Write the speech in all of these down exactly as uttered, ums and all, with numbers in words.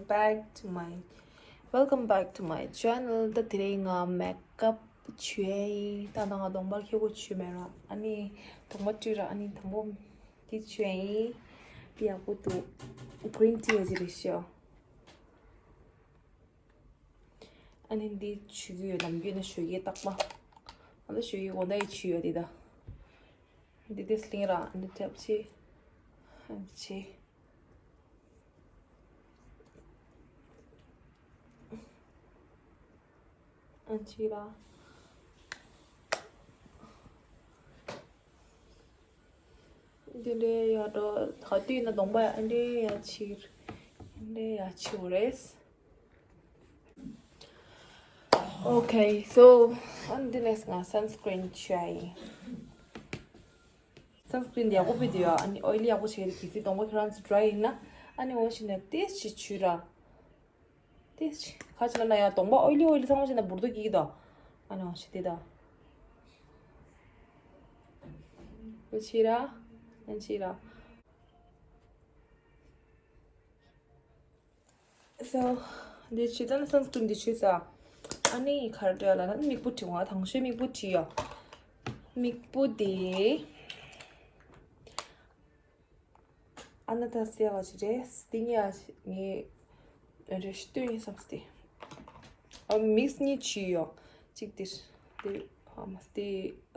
Back to my, welcome back to my channel. ད་དེ་རིང་ང་མེག་ཨབ་བྱས་ཡིན། ད་ང་གདོང་པ་ཁེ་པོ་བྱས་མེད་ར། ཨ་ནི་གདོང་པ་བཀྲུས་ར། ཨ་ནི་དང་པོ་འདི་བྱས་ཡིན། འདི་ཡག་པོ་འདུག Green tea ཡ་ཅི་རེད་ཤག་ཨ་ནི་འདི་བྱུག་གི་ཡོད། ནམ་རྒྱུན་ནས་ཞོགས་ཀས་རྟག་པ། ང་ཚོ་ཞོགས་ཀས་དགོང་དག་ཡི་བྱུག་ཡོད་འདི་ད། འདི་དེ་སླིང་ར། འདི་ཐེབས་ཆེ། ཨ་ཆེ། ཨ་ཆེ་ར། འདི་འདྲའི་ཡག་འགྲོ། ག་དུས་ན་གདོང་པ་ཡ་འདི་འདྲའི་ཡག་ཕྱིར། འདི་འདྲའི་ཡག་ཕྱིར་རེད། Okay, so ཨ་ནི་འདི་ནས་ང་sunscreen བྱས་ཡིན། Sunscreen འདི་ཡག་པོ་ཕུད་དེ་ཡོད། ཨ་ནི་ཨོ་ཡི་ལི་ཡག་པོ་བྱེད་ཀྱི་རེད། གལ་སྲིད་གདོང་པ་ཁྱེད་རང་ཚོ་dry ཡིན་ན། ཨ་ནི་འོ་ཞིག་ནས་ཏོག་ཙམ་བྱུག་ར། ཏོག་ཙམ་ག་ཅི་ལབ་ན་ཡང་གདོང་པ་ཨོ་ཡི་ལི་ཨོ་ཡི་ལི་ཚང་མ་བྱས་ན་འབུར་དོ་སྐྱེ་གི་འདུག་ཨ་ནི་འོ་ཞིག་དེ་ད། འོ་ཕྱིར་ར། ཨ་ཕྱིར་ར། So འདི་བྱས་ཙང་sunscreen འདི་བྱས་ཙང་། ཨ་ནི་ག་རེ་འདྲ་ལབ་ན། མིག་སྤུ་བྲིས། ང་དང་ཤོས་མིག་སྤུ་བྲིས་ཡ། མིག་སྤུ་དེ་ཨ་ན་ཏ་སི་ཡ་བ་ཞིག་རེད། འདི་ངས་ངས་རེ་ཞིག་སྟོན་ཡིན་བསམ་སྟེ། ཨ་མིག་གཉིས་བྱས་ཡོད། གཅིག་འདིར། འདིར་ཧ་མ་སྟེ་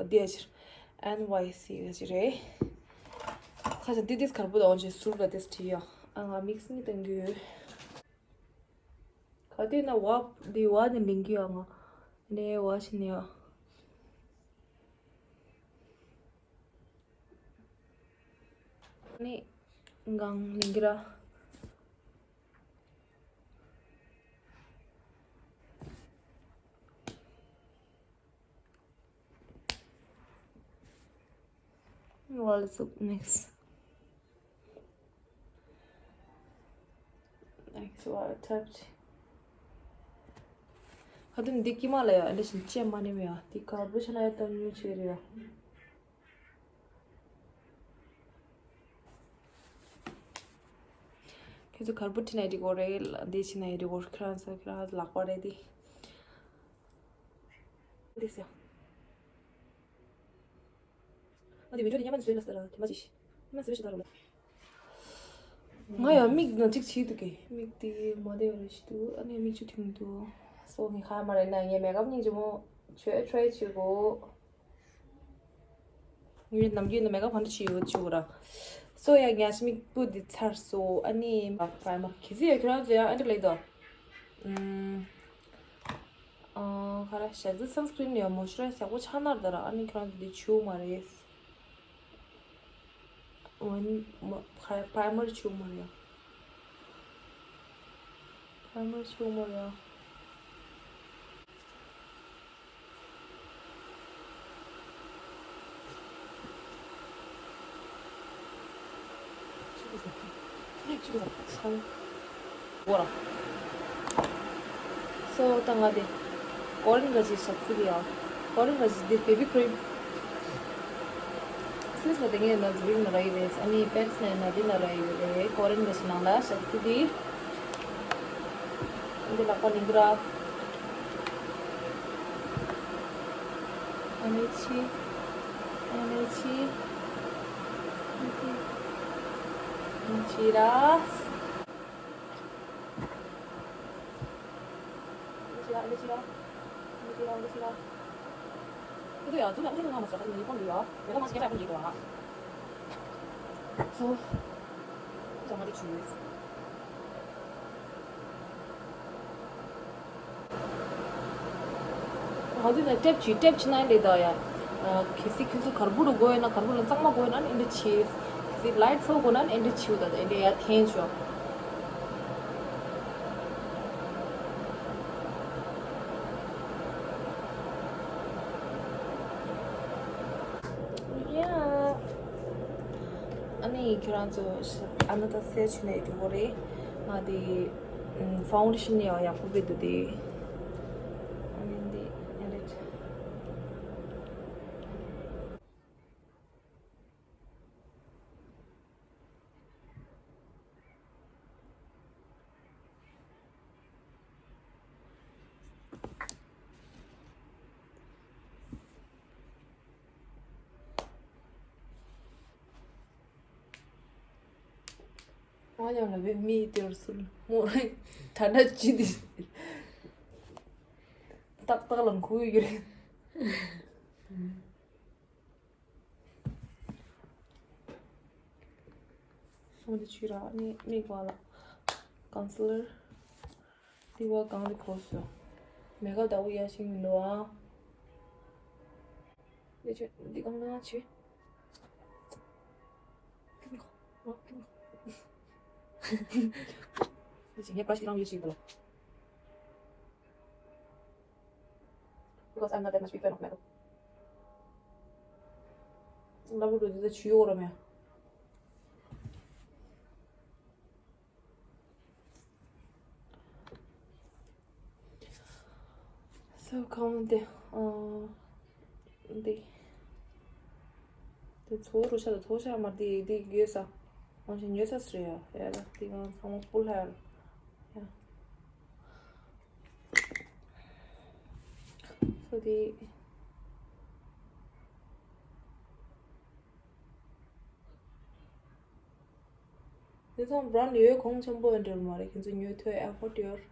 འདི་ཡ་ཕྱིར། ཨེན་ཝའི་སི་ཡ་ཕྱིར་རེད། ཁ་ཤས་འདི་དེས་གར་པོ་དང་ཅིག་ཟུར་ལ་དེས་བྲིས་ཡོད། ཨ་ང་མིག་གཉིས་བཏང་གི་ཡོད། ག་དུས་ན་བ་འདི་བ་ནི་ལིང་གི་ཡོད། ང་ནས་བ་ཕྱིན་ཡོད། ནི་གང་ལིང་གི་ར། Well, so next. Next, what I typed. ཁ་དུང་འདི་ཀི་མ་ལ་ཡ་ཨ་ལེ་ཞིག་ཅེ་མ་ནི་མེ་ཡ། འདི་གར་པོ་ཆ་ན་ཡ་ཏོ་ཉུ་ཆེ་རེ་ཡ། ཁྱེད་ཚོ་གར་པོ་ཁྲིད་ན་འགྲིག་གོ་རེད། འདི་ཕྱིན་ན་འགྲིག་གོ། ཁྱེད་རང་ཚོ་ཁྱེད་རང་ཚོ་ལག་པ་རེད་དེ། འདི་ཟེར། ང་དེ་མི་འགྲོ་དེ་ཉམས་མ་བཟོས་ན་ཟེར་ར་དེ་མ་ཅིག་ཉམས་མ་བཟོས་ཞིག་ད་རུང་ལ། ང་ཡང་མིག་ན་གཅིག་བྱེད་འདུག་གི་མིག་དེ་མ་བདེ་བ་རེ་ཞིག་འདུག་ཨ་ནི་མིག་ཆུ་ཐིམ་འདུག་སོ་ངས་ཁ་མ་རེད་ན་ངས་མེག་ཨབ་སྙིང་རྗེ་མོ་བྱོས་ཁྲོས་བྱེད་དགོས། ངས་ནམ་རྒྱུན་ནས་མེག་ཨབ་ག་འདྲ་བྱེད་ཡོད་ཅེས་ར། སོ་ཡ་ངས་མིག་སྤུ་འདི་ཚར་སོ། ཨ་ནི་པ་མ་གི་ཟི་ཡ་ཁྱོད་རང་ཚོ་ཡང་ཨ་འདྲ་ལེགས་དོ། ཨུམ། ཨ་ག་རེ་ཞག་ཚི་སན་སི་ཀྲིན་ཡང་མོ་ཤུ་ར་ཡ་ཡག་པོ་ཆགས་ནར་ད་ར། ཨ་ནི་ཁྱོད་རང་ཚོ་འདི་བྱེད་མ་རེད། ཨོན་མ་ཁ་པྲའི་མར་ཆུང་མོ་རེད། པྲའི་མར་ཆུང་མོ་རེད། སོ་ད་ང་དེ་ཀོ་རིན་ག་ཅིག་ཞག་ཚི་ཡ། ཀོ་རིན་ག་ཅིག་དེ་བེ་བི་ཀྲིམ། སུས་ལ་དེ་ངས་ན་ཛུ་རིག་ན་ར་ཡི་རེད། ཨ་ནི་པེ་རི་སི་ན་ཡི་ན་དེ་ན་ར་ཡི་རེད། ཀོ་རིན་ག་ཅིག་ནང་ལ་ཞག་ཚི་དེ། འདི་ལག་པ་ལིང་གི་ར། ཨ་ནི་ཆི། ཨ་ནི་ཆི། ཨ་ནི་ཆི་ར། ང་ཚོས་ན་ཊེབ་བྱས་ཊེབ་བྱས་ན་ལེ་ད་ཡ། གལ་སྲིད་ཁྱོད་ཚོ་གར་པོ་རུ་དགོས་ཡོད་ན་གར་པོ་ལ་གཙང་མ་དགོས་ཡོད་ན་ཨེ་འདྲ་བྱས། གལ་སྲིད་ལའིཊ་ཚོ་དགོས་ན་ཨེ་འདྲ་བྱས་ད་ཨེ་འདྲ་ཡ་འཐེན་ཆོག་ཡ། ཨ་ནི་ཁྱོད་རང་ཚོ་ཨ་ན་ཏ་སི་ཡ་བྱས་ནས་འགྲོ་གི་རེད། ང་དེ་ཕའུན་ཌེ་ཤན་ཡང་ཡག་པོ་བེད་འདུག་དེ། ཨ་ནི་འདི་ཨེ་རེད། ང་ཡང་ལ་བའི་མི་དེར་སུ་མོ་རེད། ད་ལྟ་ཅི་དེ་ཏག་ཏག་ལ་འཁུ་ཡོད་རེད། སོང་དེ་ཆུ་ར་ནི་མིག་བ་ལ་ཀོན་སི་ལར་དེ་བ་གང་དེ་གོ་སོ། མེ་ཀབ་ལྟ་བུ་ཡ་ཤིང་མི་འདུག་ཨ། དེ་ཆུ་འདི་གང་ན་ཆུ། དེ་ཆུ་ངས་པ་ཤི་རང་ཡོད་ཤིག་འདུག Because I'm not that much big fan of metal. ལ་བུ་རུ་དེ་ཆུ་ཡོད་ར་མེད། སོ་ཁང་དེ་ཨ་འདི་དེ་ཚོ་རུ་ཤ་དང་ཚོ་ཤ་མ་དེ་དེ་ཡོད་ས། ང་ཞིག་ཉོས་ས་སུ་རེད་ཡ། ཡ་ད་དེ་གང་ཚང་མ་ཕུལ་ཧ་ཡ། སོ་དེ། དེ་ཚང་བྷ་རན་ཌི་ཡོད་གོང་ཆེན་པོ་ཡང་འབྲེལ་མ་རེད། ཁྱེད་ཚོ་ཉོས་ཐོས་ཨེ་ཕོར་ཌི་ཡོད།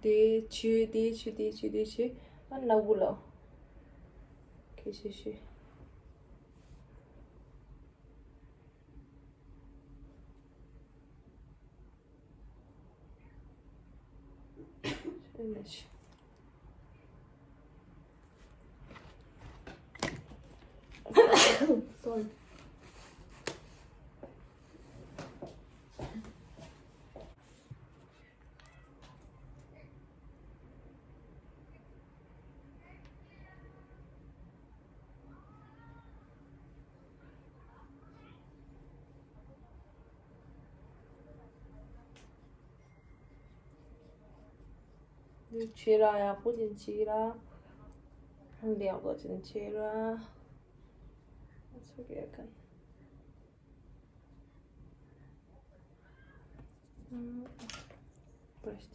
དེ་ཆུ་དེ་ཆུ་དེ་ཆུ་དེ་ཆུ་ཨ་ན་བུ་ལ་ཁེ་ཤེ་ཤེ། Sorry. འདི་ཕྱི་ར་ཡག་པོ་ཅིག་བྱས་ར། འདི་ཡག་པོ་ཅིག་བྱས་ར། It's okay, I can. ཨུམ། Brush.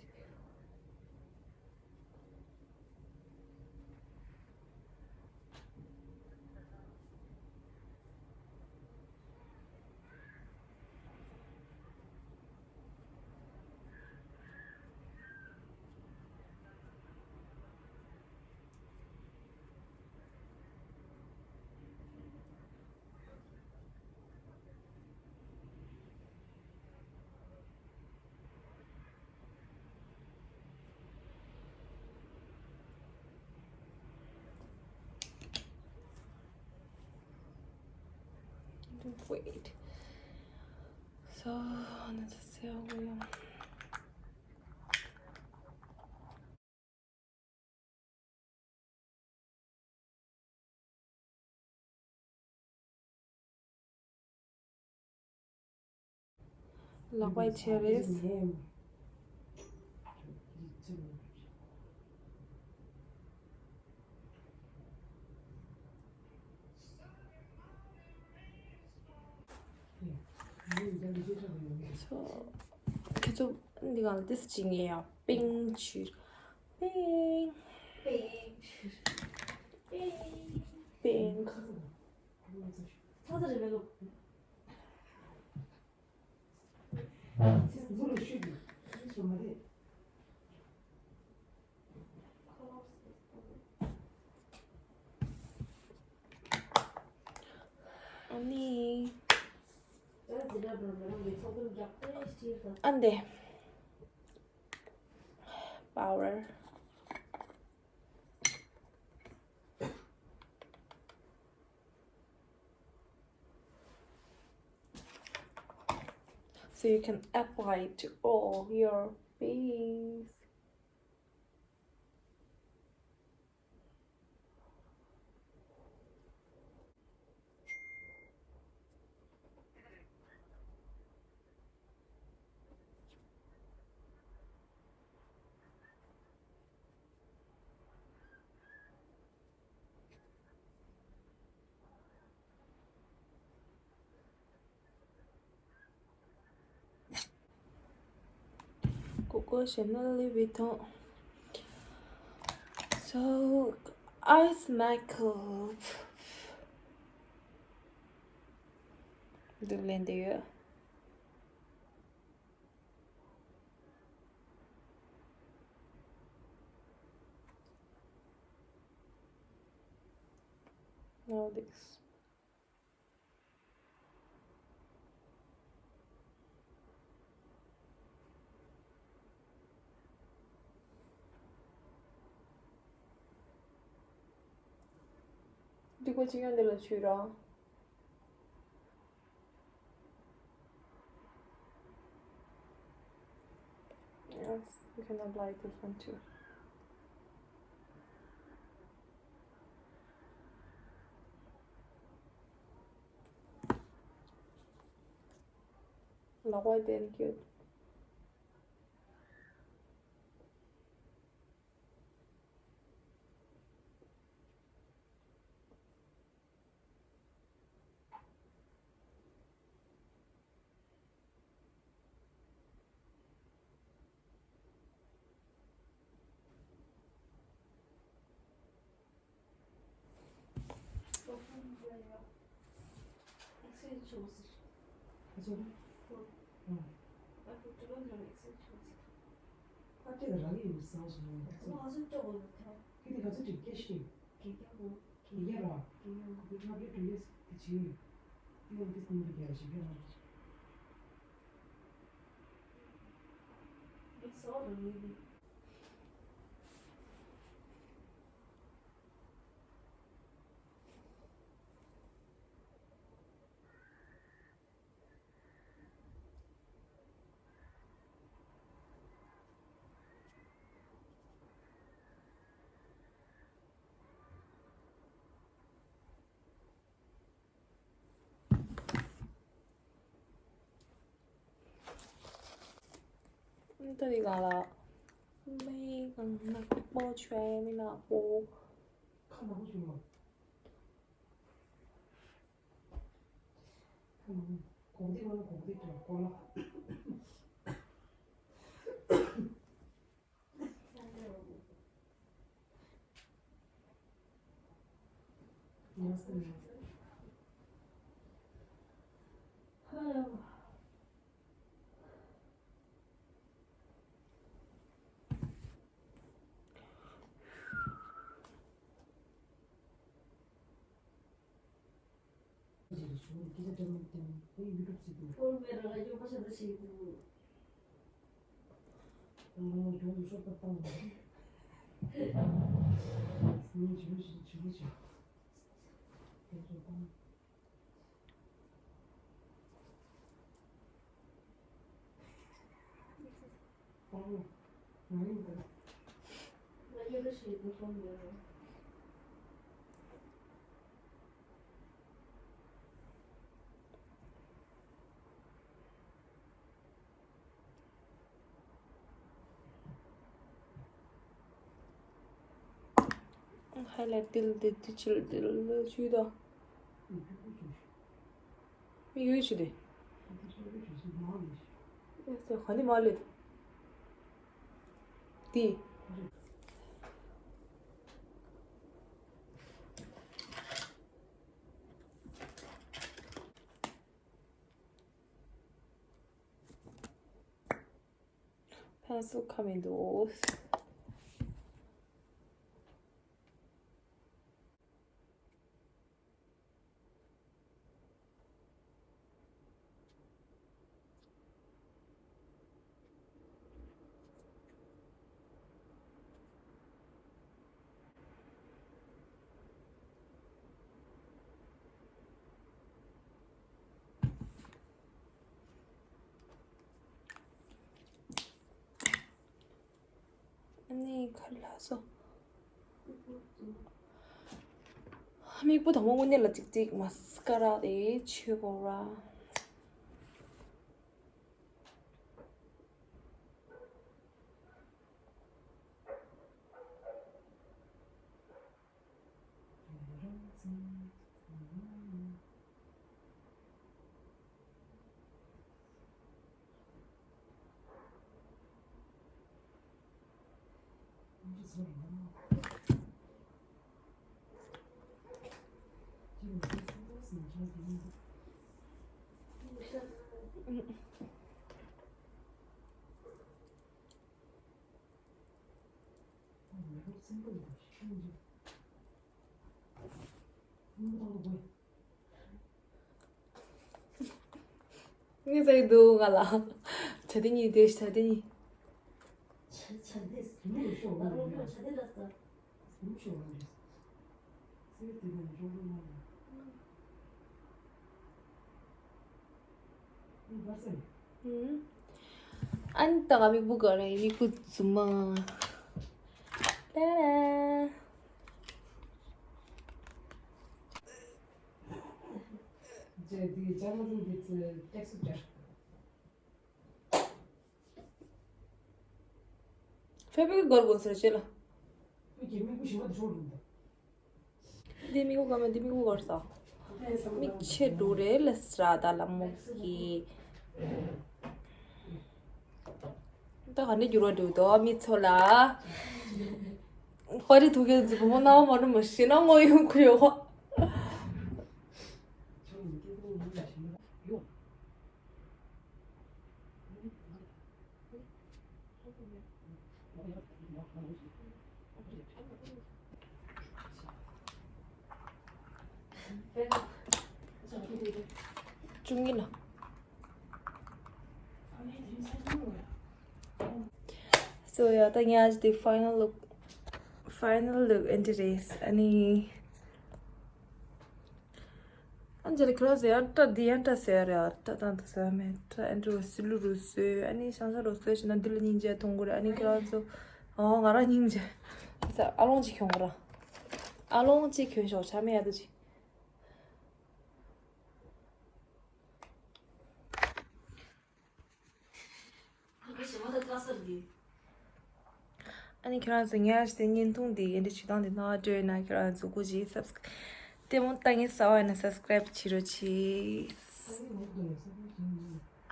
Wait. So, let's see how we ལག་པ་ཆེ་རེད། So, ཁྱེད་ཚོ་འདི་གང་ལ་ཏིས་ཅིག་ངས་ཡང་པིང་ཆུ། པིང་། པིང་། པིང་། པིང་། ཨ་ནི། ཨ་འདི། Power. So you can apply it to all your face. Coco Chanel, Louis Vuitton. So So, ice makeup འདི་ལེན་བསྡད་ཡོད། Now this. འདི་གོ་ཅི་ཡང་འདི་ལ་ཆུ་ར། Yes, you can apply this one too. ལག་པ་དེར་གྱུར། ཏ་ནི་གང་ལ། མེ་གང་ན་པོ་ཆོས་མི་ན་པོ། ཁ་ན་པོ་ཆོས་མ། ཁ་ན་གོག་ཏི་མ་ན་གོག་ཏི་ཏོ་ཀོ་ལ། ཧའི་ལའི་ཊི་ཏིལ་དེ་ཏི་ཆིལ་ཏིལ་ཆུ་དང་། མི་ཡོད་ཆུ་དེ། ཨེ་ཙི་ག་ནི་མ་ལེ། དེ། ཕན་སུ་ཁ་མི་འདུག་ཨ་ནི་ཁ་ལག་སོ། མིག་སྤུ་དང་པོ་དངོས་གནས་ལ་ཅིག་ཅིག་མ་སི་ཀ་ར་དེ་བྱེད་དགོས་ར། ངས་ཟེར་གྱི་འདུག་ང་ལ། བྱ་དེ་གཉིས་དེ་བྱ་དེ་གཉིས། ཨན་ད་ག་མིག་བུ་ག་རེ་མིག་བུ་ཛུམ་མ། ཏ་ར། ཕེབས་པའི་སྒོར་དགོས་ཟེར་བྱེད་ལ། འདི་མི་གུ་ག་མ་འདི་མི་གུ་གར་ས། མིག་ཆེ་འགྲོ་རེད་ལ་སྲ་ད་ལ་མོ་གི། ད་ག་འདྲ་འགྱུར་བ་འགྲོ་དོ་མི་ཚོ་ལ། ཧོ་རི་ཐུག་གི་འཛུགས་མོ་ན་མ་རུ་མ་ཤི་ན་ངོ་ཡོང་ཁུ་ཡོ། བཅུ་གཉིས་ལ། So yeah, ད་ངས་ཨ་ཅེ་དེ་final look, final look ཨེ་འདྲ་རེད། ཨ་ནི། ཨ་ནི་ཁྱེད་རང་ཚོ་ཡང་སྐྲ་འདི་ཡང་སྐྲ་ཟེར་ཡ་རེད། སྐྲ་དང་དུ་ཟེར་བ་མེད། སྐྲ་ཨེ་འདྲ་བ་སི་ལུ་རུ་བཟོས། ཨ་ནི་ཤང་ཤང་རུ་བཟོས་བྱས་ན་འདི་ལ་སྙིང་རྗེ་མཐོང་གི་རེད། ཨ་ནི་ཁྱེད་རང་ཚོ། ཨོ་ང་རང་སྙིང་རྗེ། ཨ་ལོང་གཅིག་གྱོན་གི་ར། ཨ་ལོང་གཅིག་གྱོན་ཤོག་ཆ་མེད་ཡ་དུ་ཅིག་ཨ་ནི་ཁྱེད་རང་ཚོ་ངའི་ཨ་ཅེ་དེ་བརྙན་ཐུང་འདི་ཡིན་འདི་བྱེད་སྟངས་འདི་ནང་སྤྲོད་ན་ཁྱེད་རང་ཚོ་སྐུ་མཁྱེན་སབ་སི། ལྟད་མོ་ལྟ་མཁན་གསར་པ་ཡིན་ན་སབ་སི་ཀ་རེབ་བྱེད་རོགས་གྱིས།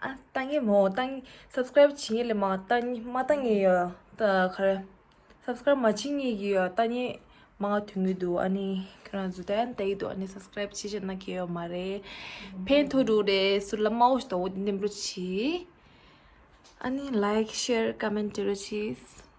ཨ་ལྟ་མཁན་མོ་ལྟ་མཁན་སབ་སི་ཀ་རེབ་བྱེད་མཁན་ལས་མང་ལྟ་མཁན་མ་ལྟ་མཁན་ཡོད་ད་ག་རེ། སབ་སི་ཀ་རེབ་མ་བྱེད་མཁན་གྱི་ཡོད་ལྟ་མཁན་མང་ཐོན་གྱི་འདུག་ཨ་ནི་ཁྱེད་རང་ཚོ་ད་ལྟ་ཡི་འདུག་ཨ་ནི་སབ་སི་ཀ་རེབ་བྱེད་བྱེད་ན་ཁེ་ཡོད་མ་རེད། ཕན་ཐོགས་འགྲོ་རེད། ཟུར་ལ་མ་འོ་ཞིག་ད་འོ་དེ་འདེམས་རོགས་གྱིས། ཨ་ནི་ལའིག་ཤེར་ཀ་མེན་ཊི་རོགས་གྱིས།